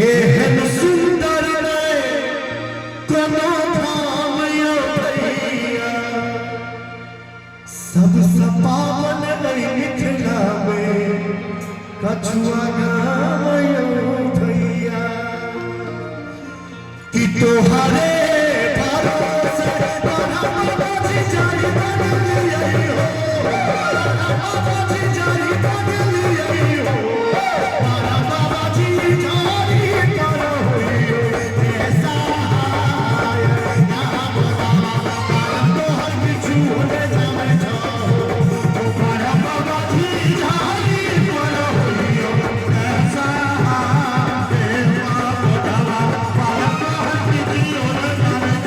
एहन सुंदर नै कोनो धाम यौ भैया, सबसँ पावन अइ मिथिला मे कछुआ गाम यौ भैया। कि तोहरे भरोसे तोरा बाबूजी जारी बदलियै हो, तोरा बाबूजी जारी बदलियै हो, तोरा बाबूजी जारी पर होइयो हे सहाय राम बाबा, तारा तोहर बिछु ने जामे जाओ, तोरा बाबूजी जारी पर होइयो हे सहाय राम बाबा, तारा तोहर बिछु ने जामे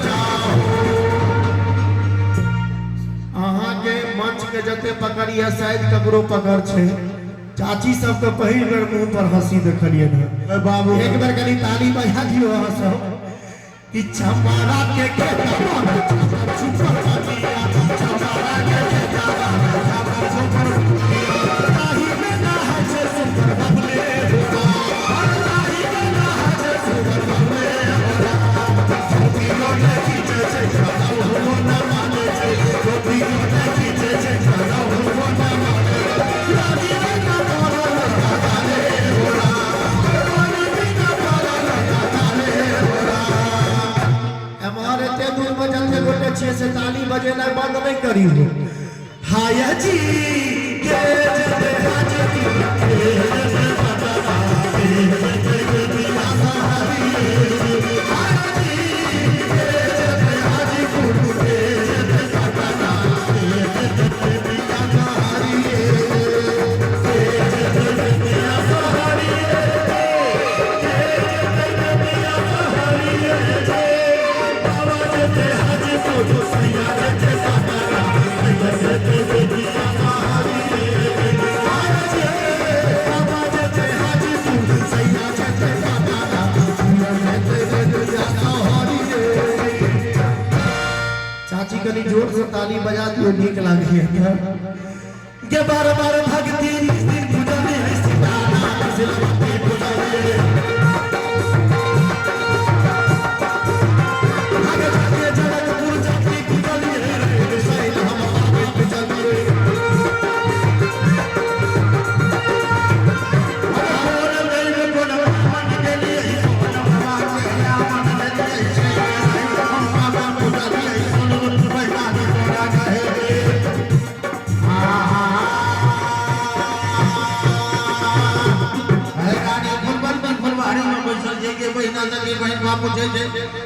जाओ। अहाँके मंच के जते पकड़िए शायद ककरो पकड़ छै। चाची सबके पहिल बेर मुंह पर हंसी देखलियै हन। बाबू एक बेर कनी ताली बजा दियौ अहाँ सब। कि चमारा के खेतवा में चमर छुपर बनिया, चमारा के खेतवा में चमर छुपर बनिया, ताही में नहाय छै सुपर बबले होरा, ताही में नहाय छै सुपर बबले होरा। धोती गोटे खींचे छै खाना हुओ न माने छै, धोती गोटे खींचे छै खाना हुओ न माने छै, रानी बिना पड़ल दादा रे होरा, रानी बिना पड़ल दादा रे होरा। एम्हर एते दूर में जते गोटे छियै से ताली बजेनाइ बंद नहि करियौ। हाय जी के जते हाजती के जते पटना के जते बेटिया सहारी, हाय जी के जते हाजीपुर के जते पटना के जते बेटिया सहारी, के जते बेटिया सहारी, के जते बेटिया सहारी, बाबा जते हाजीपुर सैया जते पटना जते बेटिया सहारी, हाय जी बाबा जते हाजीपुर सैया जते पटना जते बेटिया सहारी। चाची कनी जोर से ताली बजा दियो, नीक लागैए के बार बार भक्ति दिन पूजले है सीताराम सिलवती पूजले, आगे जाके जनकपुर जाति पूजली रे शैल हम बाबे पूजली।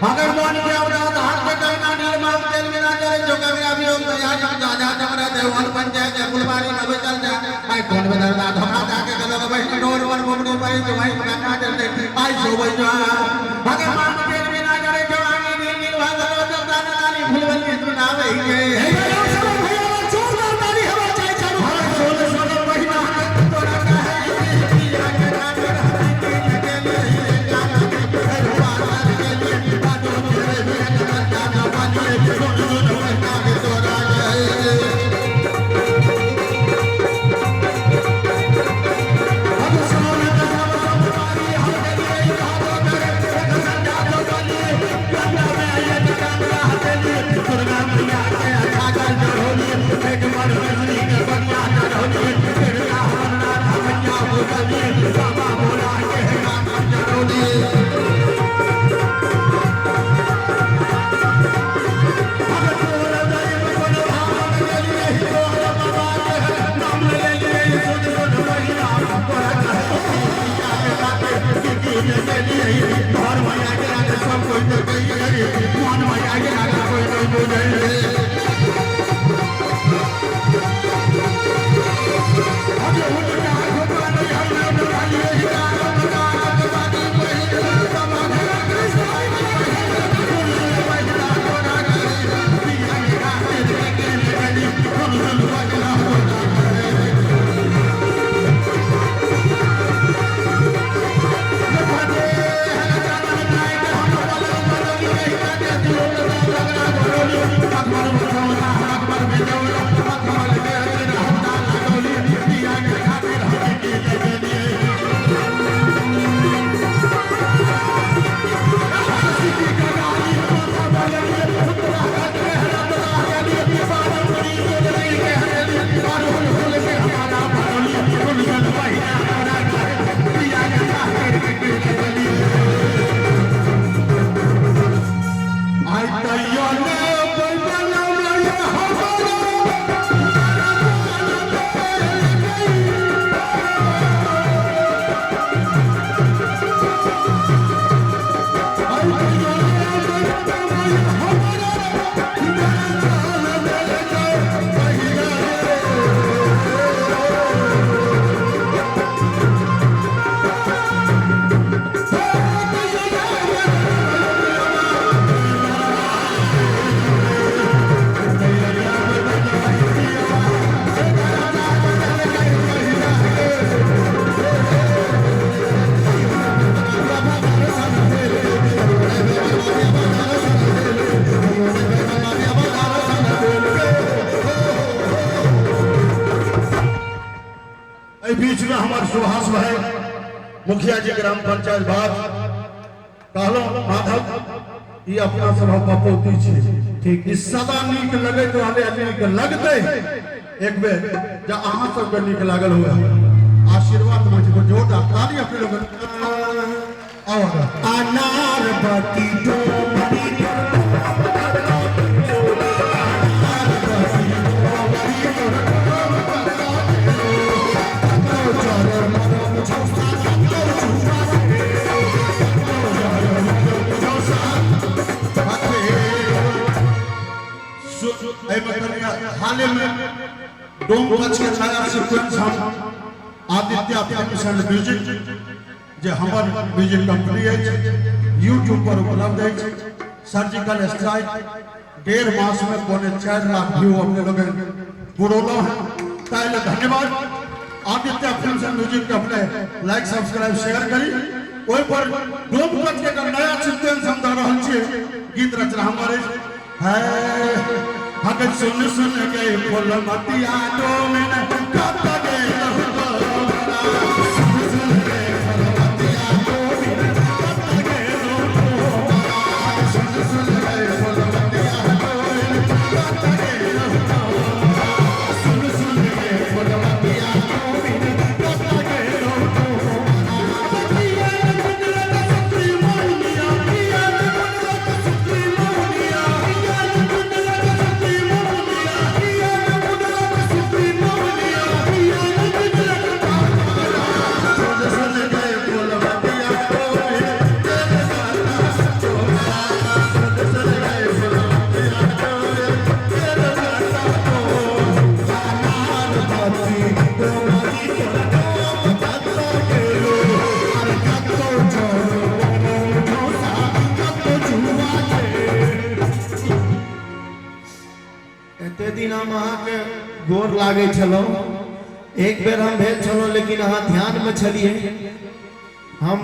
अगर मन के अपराध हाथ के करना निर्माण तेल बिना करे जो कभी अभियोग दया जब दादा जमरा देवान पंचायत के फुलवारी में चल जा, आई कौन बदल दा धोखा जाके गलो बैठ डोर वर बुमनी पड़ी जो भाई गंगा जल दे आई सो बई जो। अगर मन तेल बिना करे जो आगे नील नील भागलो जब दादा नानी फुलवली सुनावे के जोरदार ताली हवा चाहे चालू। सोलह सोलह महीना तोरा कहे पिया के नाम रहती के लिए गाना के भगवान के लिए बातो तेरे बिना गाना बनिए सोलह सोलह महीना के तोरा कहे। अब सोना सब सब मारी हम के लिए भागो करे एक संजा तो बनिए गंगा में ये गंगा के लिए दुर्गा मैया के बीच में हमार सुभाष भाई मुखिया जी ग्राम पंचायत बात कहलो माधव ई अपना सब बपौती छी ठीक। ई सदा नीक लगैत रहले आ नीक लगतै। एक बेर जे अहाँ सबके नीक लागल हुए आशीर्वाद मुझको जोरदार ताली अपने लोग आओ आगा। अनार बती डोमरी एहिमे कनिया हाले में डोमकच के नया सीक्वेंस हम आदित्य फिल्म्स एंड म्यूजिक जे हमर म्यूजिक कंपनी अछि यूट्यूब पर उपलब्ध अछि। सर्जिकल स्ट्राइक 1.5 मास में 3.75 लाख व्यू अपने लोग पुरौलहुँ हैं, ताहि लेल धन्यवाद। आदित्य फिल्म्स एंड म्यूजिक के अपने लाइक सब्सक्राइब शेयर करी। ओहि पर डोमकच के एकर नया सीक्वेंस हम दऽ रहल छियै, गीत रचना हमर अछि। है हक सुन सुन के फूल मतिया डोमिन कत गेल तोरा, सुन सुन के फूल मतिया डोमिन कत गेल तोरा, सुन सुन के फूल मतिया डोमिन कत गेल तोरा, सुन सुन के फूल मतिया डोमिन कत गेल तोरा। पिया कुंडल सुत्री मौनिया, पिया कुंडल सुत्री मौनिया, पिया कुंडल सुत्री मौनिया, पिया कुंडल सुत्री मौनिया, पिया कुंडल सुन सुन के फूल मतिया डोमिन तेरे गाता तोरा, सुन सुन के फूल मतिया डोमिन तेरे गाता तोरा। अनार बती डोमरी तोरा डोम कत गेलो, अरे कतो चोरो ढोसा कतो जुआ के। एते दिन हम अहाँके गोर लागै छलहुँ, एक बेर हम भेल छलहुँ लेकिन अहाँ ध्यानमे छलियै। हम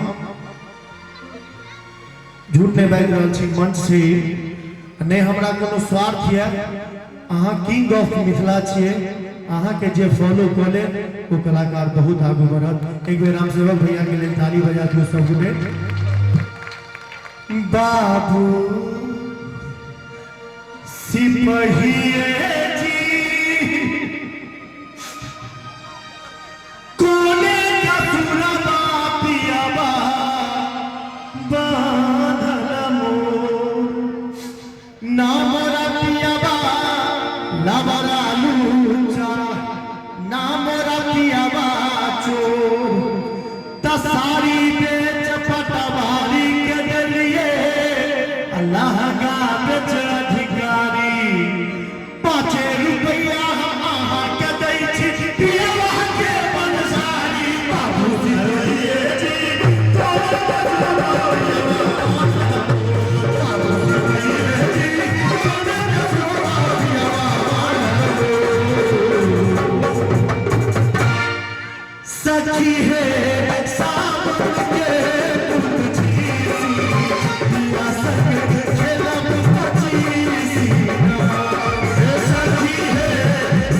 झूठ नहि बाजि रहल छी, मंच से ही नहि हमरा कोनो स्वार्थ यऽ। अहाँ किंग ऑफ मिथिला छियै, अहाँके जे फॉलो कऽ लेत ओ कलाकार बहुत आगू बढ़त। एक बेर रामसेवक भैया के लेल ताली बजा दियौ सब गोटे। बाबू सिपहिए जी कोने कसुरबा पियाबा बांधल मोर, नाम रतियाबा लबरा लूचा, नाम रतियाबा चोर, तसारी बेच पटवारी के देलिए, लहंगा बेच अधिकारी, 5 रुपैया हम अहाँके दै छी पियवा के बनसारी। बाबू सिपहिए जी सखी है सावन के पुत पिया संग खेलब पचीसी, हे सखी है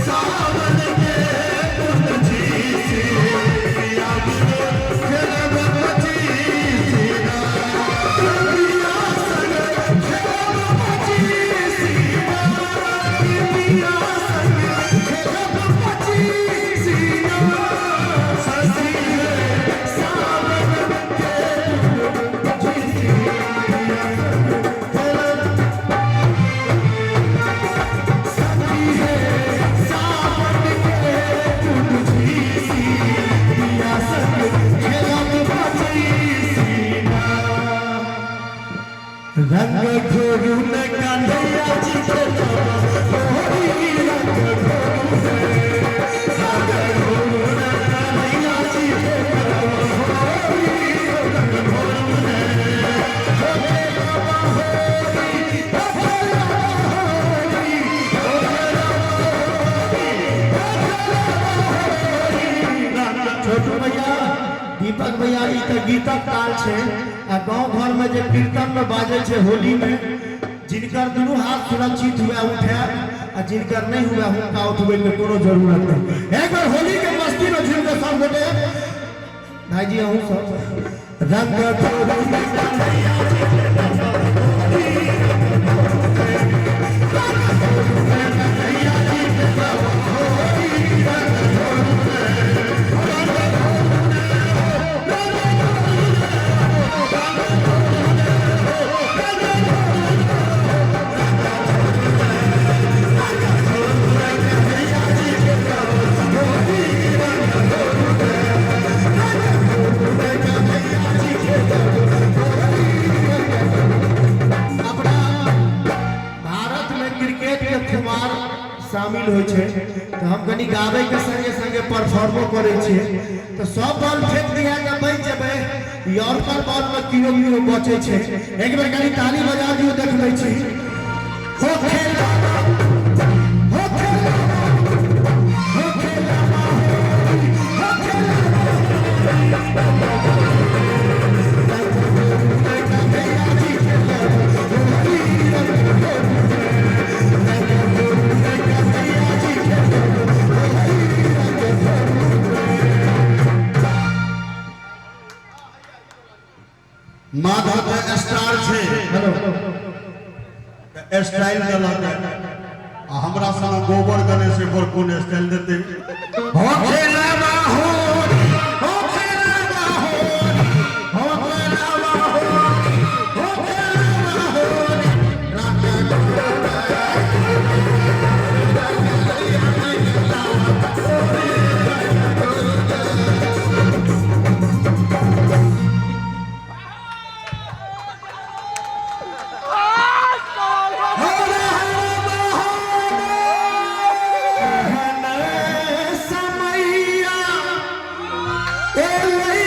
सावन के पुत पिया खेलब पचीसी, पिया संग खेलब पचीसी, पिया संग खेलब पचीसी, सखी है सावन के पचीसी, सखी है सावन के पचीसी, पिया संग खेलब पचीसी। रंग घोरू न कन्हैया जी के होरी, रंग घोरू रंग घोरू न कन्हैया जी के होरी, रंग घोरू हो बाबा होरी, हो होरी, हो होरी। छोटू भैया, दीपक भैया, ई तऽ गीतक ताल छै आ गाँव घर में जे कीर्तन में बाजै छै होली में, जिनकर दुनू हाथ सुरक्षित हुए उठे आ जिनकर नहि हुए हुनका उठबै के कोनो जरूरत नहि। एक बेर होली के मस्ती में झूम के सब गोटे भाईजी अहूँ सब रंग घोरू अपना भारत में क्रिकेट के खुमार शामिल होइ छै तऽ हम कनि गाबै के संगे संगे परफॉर्मो करै छियै तऽ सब बॉल फेंक दिया तऽ बचि जेबै। यॉर्कर बॉल में कियो कियो बचै छै। एक बेर कनि ताली बजा दियौ, देखबै छी। हो खेला, हो खेला, हो खेला, हो खेला। माधव तऽ स्टार छै। हेलो। तऽ स्टाइल देलक आ हमरा संग गोबर गणेश पर कोन स्टाइल देतै? हो खेलबा होरी, हो खेलबा होरी, हो खेलबा होरी, हो खेलबा होरी। समैया एलै,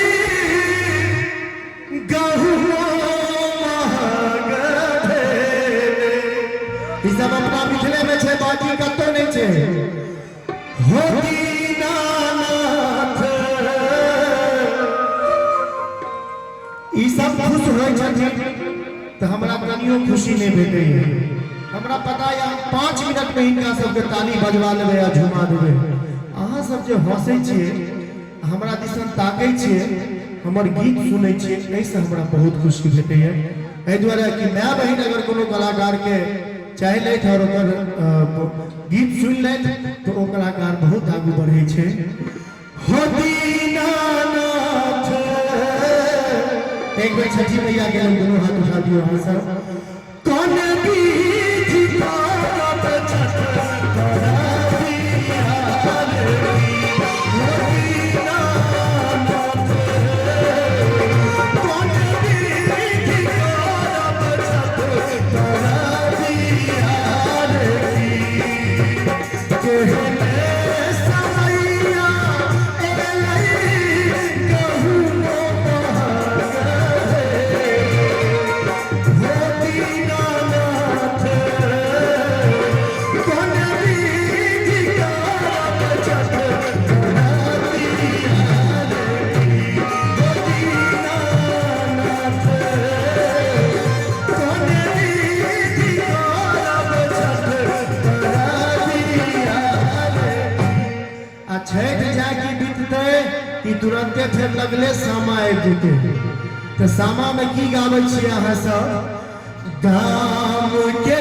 गहुआ महग भेलै। ई सब अपना मिथिले में छै, बाकी कतौ नहि छै। हो दीनानाथ, ई सब खुश होइ छथिन तऽ हमरा कनियो खुशी नहि भेटैए। हमरा पता यऽ हम 5 मिनट में हिनका सबके ताली बजवा लेबै आ झुमा देबै। अहाँ सब जे हंसै छियै, हमरा दिसन ताकै छियै, हमर गीत सुनै छियै, एहिसँ हमरा बहुत खुशी भेटैए। एहि दुआरे कि माय बहिन अगर कोनो कलाकारके चाहि लथि आओर ओकर गीत सुनि लथि तऽ ओ कलाकार बहुत आगू बढ़ै छै। हो दीनानाथ, एक बेर छठी मैया के लोग दोनों हाथ उठा दियो। अहाँ सब कौन विधि करब छठ करबिहारी? हो दीनानाथ, कौन विधि करब छठ करबिहारी? केहने समैया एलै, गहुमो महग भेलै। हो दीनानाथ, कोन विधि करब छठ करबिहारी? हो दीनानाथ, कोन विधि करब छठ करबिहारी? आ छठि जाके बीततै कि तुरंते फेर लगले सामा आबि जेतै। तऽ सामा में की गाबै छियै अहाँ सब? गाम के